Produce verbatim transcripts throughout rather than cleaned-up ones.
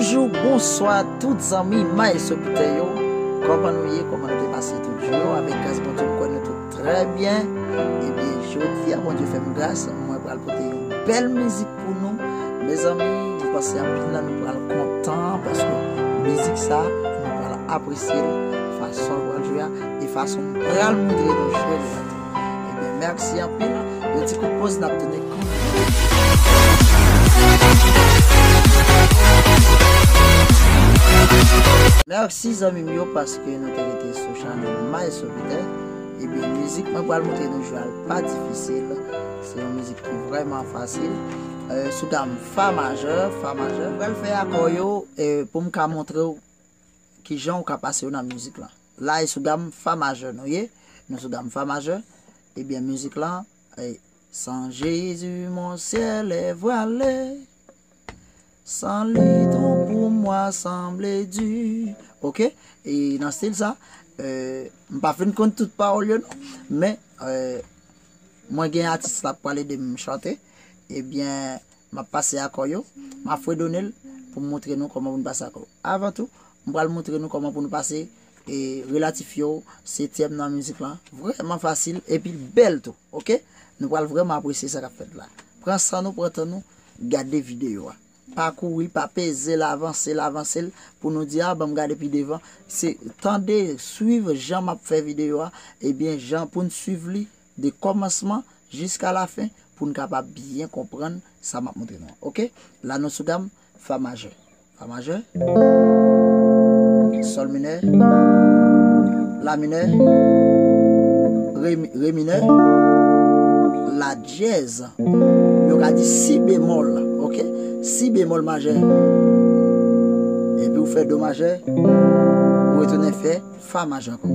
Bonjou, bonswa tout zanmi Maestro Peter yo. Kòman nou ye? Kòman nou te pase tout jou yo? Avèk gras Bondye, m kwè nou tout trè byen. Ebyen, jodi a, Bondye fè m gras, mwen pral pote yon bèl mizik pou nou. Mezanmi, m panse anpil nan nou pral kontan, paske mizik sa, nou pral apresye l, fason l pral jwe a, e fason m pral montre nou jwe l. Ebyen, mèsi anpil. Yon ti kout poz, n ap tounen kounye a. Mèsi zanmi m yo, paske nou te rete sou chanèl Maestro Peter. Ebyen, mizik mwen pral montre nou jwe a l pa difisil. Se yon mizik ki vrèman fasil. Eh, sou gam fa majè, fa majè. Mwen pral fè akò yo, eh, pou m ka montre w kijan w ka pase yo nan mizik lan. La e sou gam fa majè nou ye. Nou sou gam fa majè. Ebyen, mizik lan, eh, Sans Jésus, mon ciel est voilé. Sans lui, tout pour moi semble dur. Ok? E nan stil sa, eh, m pa fin konn tout pawòl yo non. Men, eh, mwen gen atis la k pral ede m chante. Ebyen, m ap pase akò yo. M ap fredone l pou m montre nou kòman pou n pase akò yo. Avan tou, m pral montre nou kòman pou nou pase, e, relatif yo, setyèm nan mizik lan. Vrèman fasil, epi l bèl tou, ok? Nou pral vrèman apresye sa k ap fèt la. Pran san nou, pran tan nou, gade videyo a. Pa kouri, pa peze l, avanse l, avanse l, pou nou di, "A, ban m gade pi devan." Se tande, swiv jan m ap fè videyo a, ebyen, jan pou n swiv li de kòmansman jiska lafen, pou n kapab byen konprann sa m ap montre nou an. Ok? La nou sou gam fa majè. Fa majè. Sòl minè. La minè. Re, re minè. La dyèz. Yo ka di si bemòl. Ok? Si bemòl majè. Epi ou fè do majè. Ou retounen fè fa majè ankò.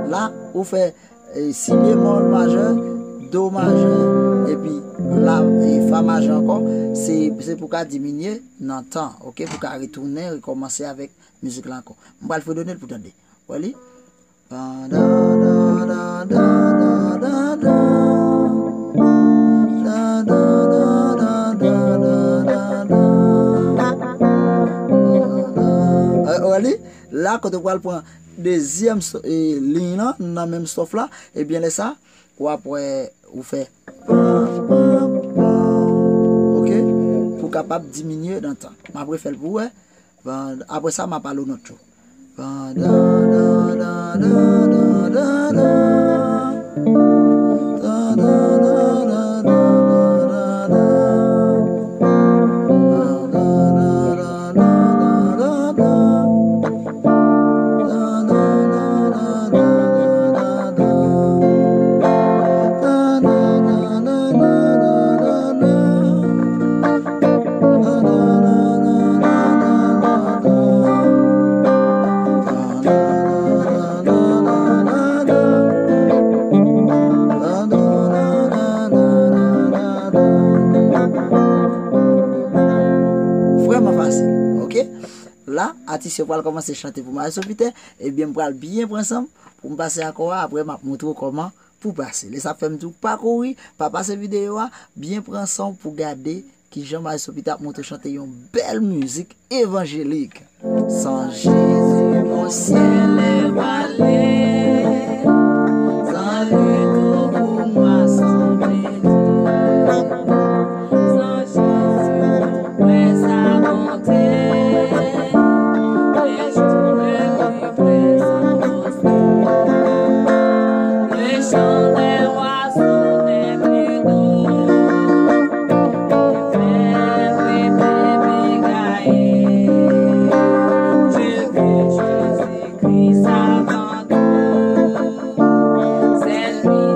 La, ou fè, e, si bemòl majè, do majè, epi la, e, fa majè ankò. Se, se pou ka diminye nan tan, ok? Pou ka retounen, rekòmanse avèk mizik la ankò. M pral fredone l pou tande. Wè li? Eh, wè li? La, kote w pral pran dezyèm so, e, liy lan, nan menm stòf la, ebyen, lè sa, w ap wè, ou fè. Ok? Pou kapab diminye nan tan. M ap refè l pou w wè. Bon, apre sa, m ap ale w nòt yo. Vrèman fasil, ok? La, atis yo pral kòmanse chante pou Maestro Peter. Ebyen, m pral byen pran san m pou m pase akò a. Apre, m ap montre w kòman pou pase. Lè sa fè m di w pa kouri, pa pase videyo a, byen pran san w pou gade kijan Maestro Peter ap montre chante yon bèl mizik evanjelik. Sans Jésus, mon ciel est vallée. Sans lui, tout pour moi semble dur. Sans Jésus, tout presse à monter. Les jours les plus pressants. Le chant des oiseaux n'est plus doux. Fais rêver mes guerriers. Je veux Jésus-Christ avant tout. C'est lui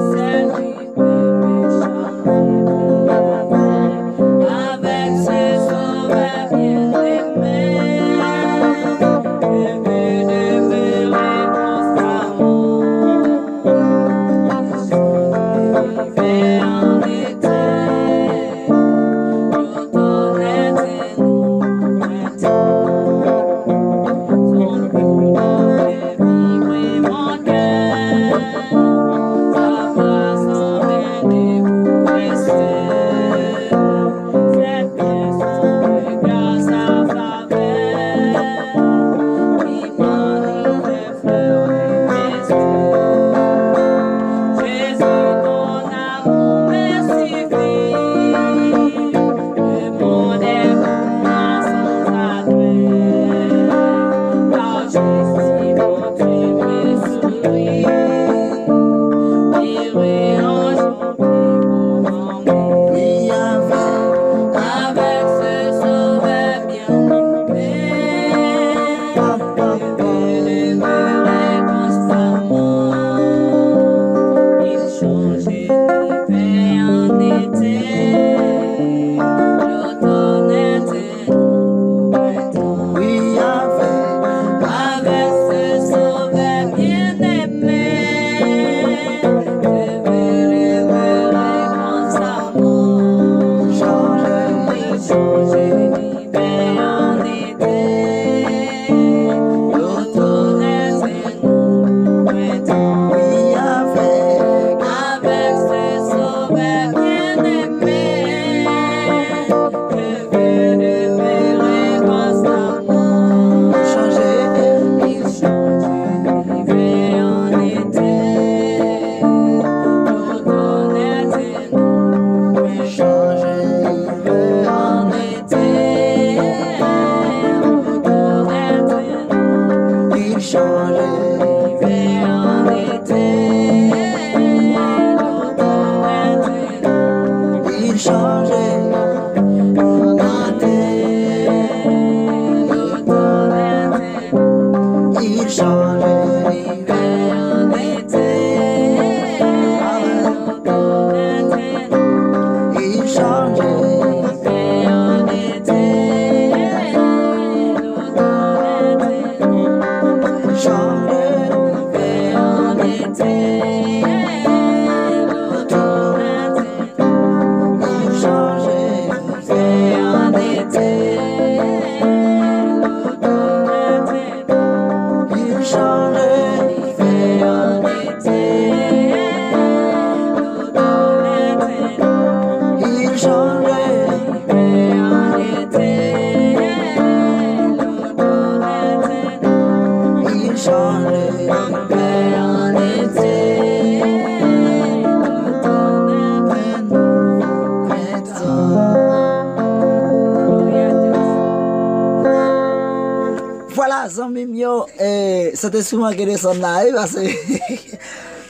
Zanmi m yo, eh, Sentespri m an gen desann la, wi, paske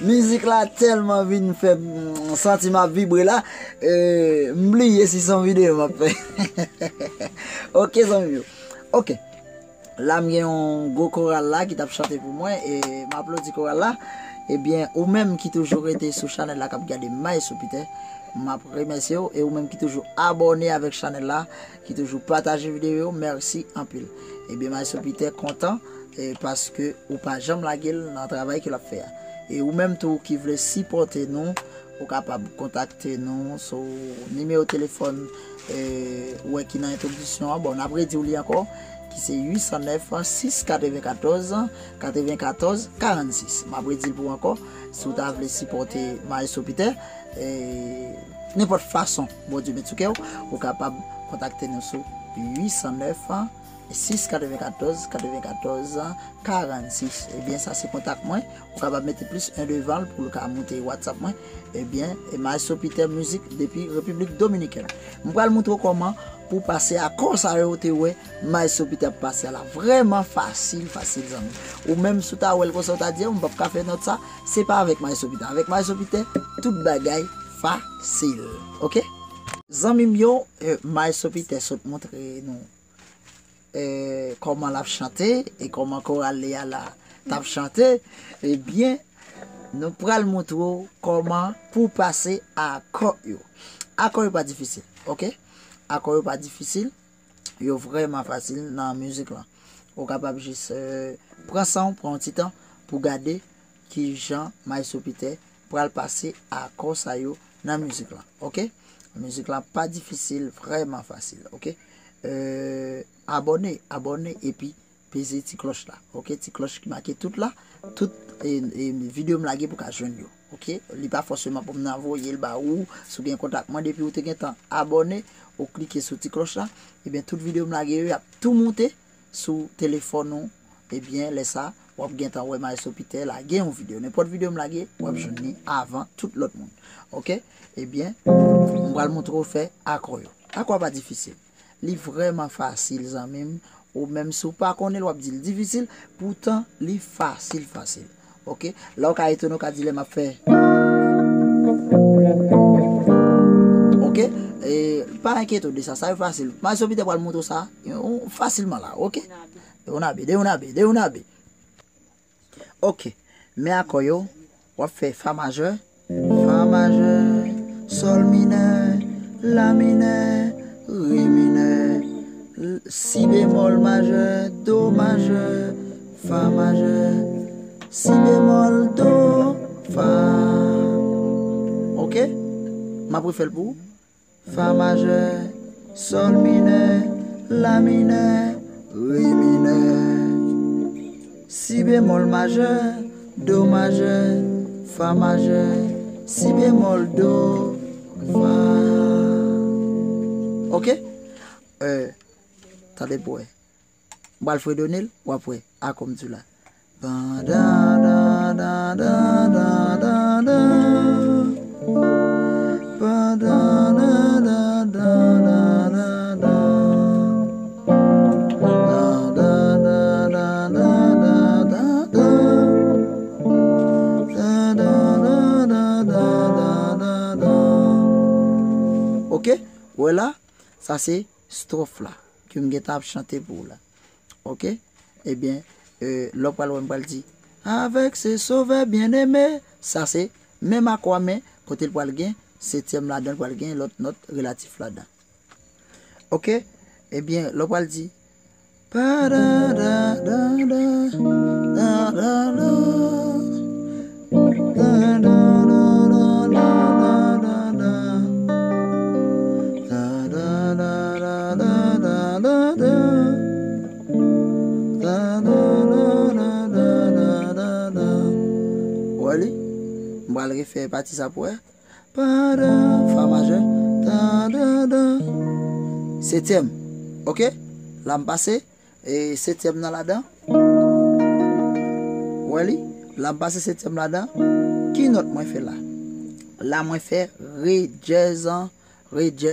mizik la tèlman vin fè m santi m ap vibre la, eh, m bliye si se yon videyo m ap fè. Ok, zanmi m yo. Ok. La, m gen yon gwo koral la ki t ap chante pou mwen, e m aplodi koral la. Ebyen, ou menm ki toujou rete sou chanèl la k ap gade Maestro Peter, m ap remèsye w, e ou menm ki toujou abòne avèk chanèl la, ki toujou pataje videyo yo, mèsi anpil. Ebyen, Maestro Peter kontan, e paske ou pa janm lage l nan travay ke l ap fè a. E ou menm tou ki vle sipòte nou, ou kapab kontakte nou sou nimewo telefòn, e, ou wè ki nan entwodiksyon an. Bon, n ap redi w li ankò, ki se uit san nèf, sis katrevenkatòz, katrevenkatòz, karannsis. M ap redi l pou ou ankò, si w ta vle sipòte Maestro Peter, e, nenpòt fason Bondye met sou kè w, ou kapab kontakte nou sou uit san nèf, sis katrevenkatòz, katrevenkatòz, karannsis. Ebyen, sa se kontak mwen. Ou kapab mete plis en devan l pou l ka moute WhatsApp mwen. Ebyen, e Maestro Peter Music depi Repiblik Dominikèn. M pral montre w kòman pou pase akò sa yo ou te wè Maestro Peter ap pase a la. Vrèman fasil, fasil, zanmi. Ou menm si w ta wè l konsa, ou ta di, "Oh, m p ap ka fè nòt sa." Se pa avèk Maestro Peter. Avèk Maestro Peter, tout bagay fasil. Ok? Zanmi m yo, eh, Maestro Peter sot montre nou, eh, kòman l ap chante e kòman koral li a la t ap chante. Ebyen, nou pral montre w kòman pou pase akò yo. Akò yo pa difisil, ok? Akò yo pa difisil, yo vrèman fasil nan mizik lan. Ou kapab jis, eh, pran san w, pran yon ti tan pou gade kijan Maestro Peter pral pase akò sa yo nan mizik lan, ok? Mizik lan pa difisil, vrèman fasil, ok? Eh, abòne, abòne epi peze ti klòch la, ok? Ti klòch ki make tout la, tout, eh, eh, videyo m lage pou ka jwenn yo, ok? Li pa fòseman pou m nan voye l ba ou, si w gen kontak mwen, depi ou te gentan abòne, ou klike sou ti klòch la, ebyen tout videyo m lage yo, y ap tou moute sou telefòn ou, ebyen, lè sa, w ap gentan wè Maestro Peter lage yon videyo. Nenpòt videyo m lage, w ap jwenn li avan tout lòt moun. Ok? Ebyen, m pral montre w fè akò yo. Akò a pa difisil. Li vrèman fasil, zanmi m. Ou menm si w pa konnen l, w ap di l difisil, poutan li fasil, fasil. Ok? La w ka etone, w ka di lè m ap fè. Ok? E, pa enkyete w de sa, sa yo fasil. Maestro Peter pral montre w sa, yo, fasilman la, ok? De yon abe, de yon abe, de yon abe. Ok. Men akò yo, w ap fè fa majè, fa majè, sòl minè, la minè, re minè, l-, si bemòl majè, do majè, fa majè, si bemòl, do, fa. Ok? M ap refè l pou ou. Fa majè, sòl minè, la minè, re minè, si bemòl majè, do majè, fa majè, si bemòl, do, fa. Ok? Eh, tande pou wè. M pral fredone l, w ap wè. A kòm di la. Pandan, dan, dan, dan, dan, dan, dan. Pandan, dan, dan, dan, dan, dan, dan. Pandan, dan, dan, dan, dan, dan, dan. Pandan, dan, dan, dan, dan, dan, dan. Ok, wè la, sa se stwòf la ke m gentan ap chante pou ou la. Ok? Ebyen, eh, lè w pral wè m pral di, avèk se Sovè byeneme, sa se menm akò a, men kote l pral gen setyèm ladan, l pral gen lòt nòt relatif ladan. Ok? Ebyen, lè w pral di, pa da da da da, da da da. Ou wè li? M pral refè pati sa pou wè. Pa da, fa majè, da da da. Setyèm. Ok? La m pase. E setyèm nan ladan. Ou wè li? La m pase setyèm ladan. Ki nòt mwen fè la? La mwen fè re dyèz, re dyèz.